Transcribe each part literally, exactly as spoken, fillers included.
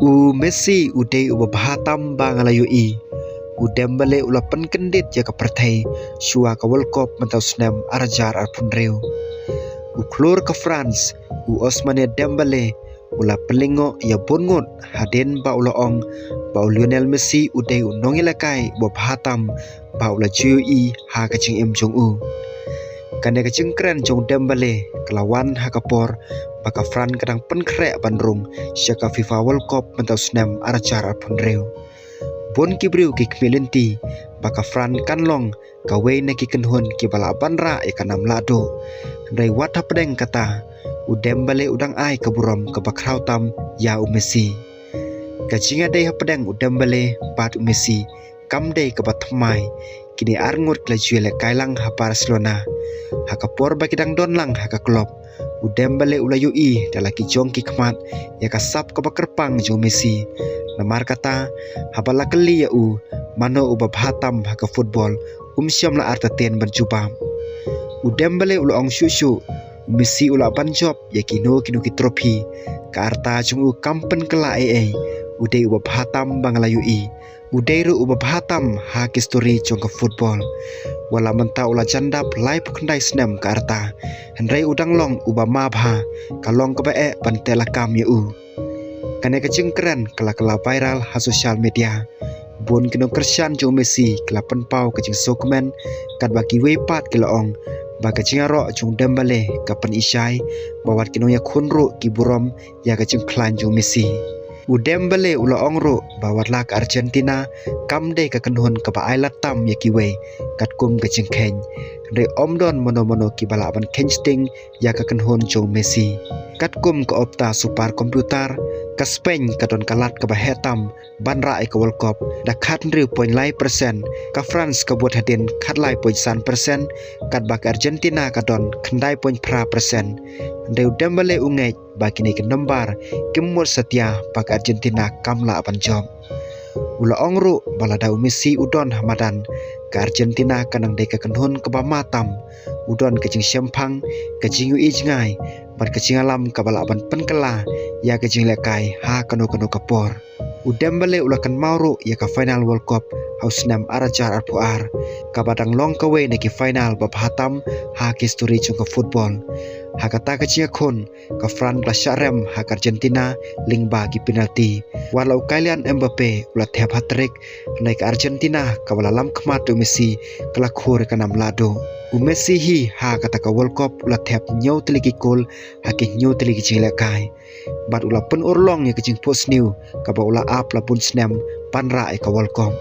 U Messi u dei uba bha tam ba nga la ïohi. U Dembele u la pynkyndit ïa ka pyrthei shuwa ka World Cup mynta u snem ar hajar arphew hynriew. U khlur ka France, u Ousmane Dembele, u la pynlyngngoh ïa bun ngut hadien ba u la ong ba u Lionel Messi u dei u nongïalehkai uba bha tam ba u la ju ïohi ha ka jingim jong u. Kane ka jingkren jong Dembele ka la wan ha ka por ba ka France ka dang pynkhreh ban rung sha ka FIFA World Cup mynta u snem ar hajar arphew hynriew. Bun ki briew ki khmih lynti ba ka France kan long kawei na ki kynhun kiba lah ban rah ïa ka nam lahduh. Hynrei wat hapdeng kata, u Dembele u dang ai ka burom kaba khraw tam ïa u Messi. Ka jingïadei hapdeng u Dembele bad u Messi kam dei kaba thymmai. Kine ar ngut ki la ju ïalehkai lang ha Barcelona. Ha ka por ba ki dang don lang ha ka klub, u Dembele u la ïohi da la ki jong ki khmat ïa ka sap kaba kyrpang jong u Messi. Namar kata, haba la kylli ïa u mano uba bha tam ha ka football, um shym la artatien ban jubab. U Dembele u la ong shuh shuh, u Messi u lah ban jop ïa kino kino ki trophy. Ka rta jong u kam pynkylla ei ei. U dei uba bha tam ba nga la ïohi. U dei ruh uba bha tam ha ki history jong ka football. Wat la mynta u la jan dap laiphew khyndai snem ka rta, hynrei u dang long uba ma bha. Ka long kaba eh ban teh lakam ïa u. Kane ka jingkren ka la kylla viral ha social media. Bun ki nongkyrshan jong u Messi ki la pynpaw ka jingsngewkmen, katba kiwei pat ki la ong ba ka jingïaroh jong u Dembele ka pyni shai ba wat ki nongïakhun ruh ki burom ïa ka jingkhlaiñ jong u Messi. U Dembele u la ong ruh ba wat la ka Argentina kam dei ka kynhun kaba ai lad tam ïa kiwei katkum ka jingkheiñ, hynrei ym don mano mano kiba lah ban kheiñ sting ïa ka kynhun jong u Messi. Katkum ka Opta supercomputer, ka Spain ka don ka lad kaba heh tam ban rah ïa ka World Cup da khathynriew point lai percent, ka France ka bud hadien khatlai point san percent, katba ka Argentina ka don khyndai point phra percent. Hynrei u Dembele u ngeit ba kine ki nombar kim mut satia ba ka Argentina kam lah ban jop. U la ong ruh ba lada u Messi u don ha madan, ka Argentina ka nang dei ka kynhun kaba ma tam. U don ka jingshemphang, ka jingïohi jngai bad ka jingïalam kaba lah ban pynkylla ïa ka jinglehkai ha kano kano ka por. U Dembele u la kynmaw ruh ïa ka final World Cup ha u snem ar hajar arphew ar, kaba dang long kawei na ki final ba bha tam ha ki history jong ka football. Ha kata ka jingïakhun, ka France ka la shah rem ha ka Argentina lyngba ki penalty. Wat la u Kylian Mbappe u la thep hat-trick, hynrei ka Argentina kaba la lam khmat da u Messi ka la khur ïa ka nam lahduh. U Messi hi ha kata ka World Cup u la thep hynñiew tylli ki kol ha ki hynñiew tylli ki jinglehkai. Bad u la pynurlong ïa ka jingphohsniew kaba u la ap la bun snem ban rah ïa ka World Cup.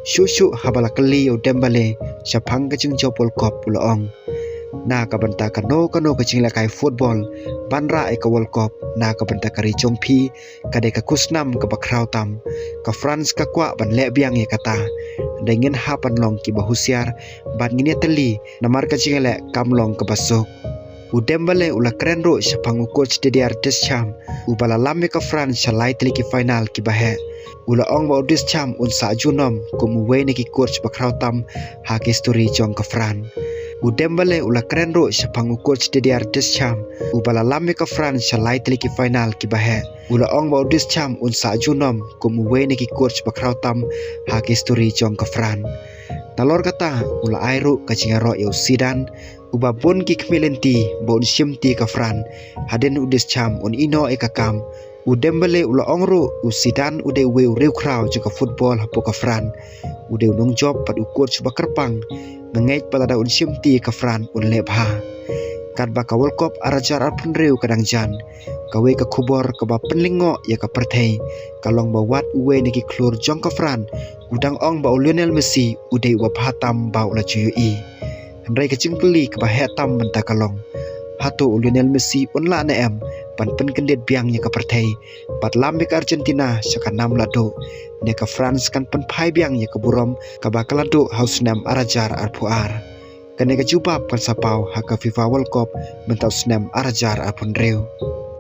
Shuh shuh haba la kylli ïa u Dembele shaphang ka jingjop World Cup u la ong, na ka bynta kano kano ka jinglehkai football ban rah ïa ka World Cup na ka bynta ka ri jong phi ka dei ka khusnam kaba khraw tam. Ka France ka kwah ban leh biang ïa kata. Hynrei ngin hap ban long kiba husiar bad ngin ïatylli namar ka jingïaleh kam long kaba suk. U Dembele u la kren ruh shaphang u coach Didier Deschamps, uba la lam ïa ka France sha lai tylli ki final kiba heh. U la ong ba u Deschamps un sah junom kum uwei na ki coach ba khraw tam ha ki history jong ka France. U Dembele u la kren ruh shaphang u coach Didier Deschamps, uba la lam ïa ka France sha lai tylli ki final kiba heh. U la ong ba u Deschamps un sah junom kum uwei na ki coach ba khraw tam ha ki history jong ka France. Nalor kata, u la ai ruh ka jingïaroh ïa u Zidane, uba bun ki khmih lynti ba un shimti ïa ka France hadien u Deschamps un ïehnoh ïa ka kam. U Dembele u la ong ruh u Zidane u dei uwei u riewkhraw jong ka football hapoh ka France. U dei u nongjop bad u coach ba kyrpang. Nga ngeit ba lada un shimti ïa ka France un leh bha. Katba ka World Cup ar hajar arphew hynriew ka dang jan, kawei ka khubor kaba pynlyngngoh ïa ka pyrthei ka long ba wat uwei na ki khlur jong ka France u dang ong ba u Lionel Messi u dei uba bha tam ba u la ju ïohi. Hynrei ka jingkylli kaba heh tam mynta ka long, hato u Lionel Messi un lah ne em ban pynkyndit biang ïa ka pyrthei bad lam ïa ka Argentina sha ka nam lahduh, ne ka France kan pynphai biang ïa ka burom kaba ka la duh ha u snem ar hajar arphew ar? Kane ka jubab kan sa paw ha ka FIFA World Cup mynta u snem ar hajar arphew hynriew.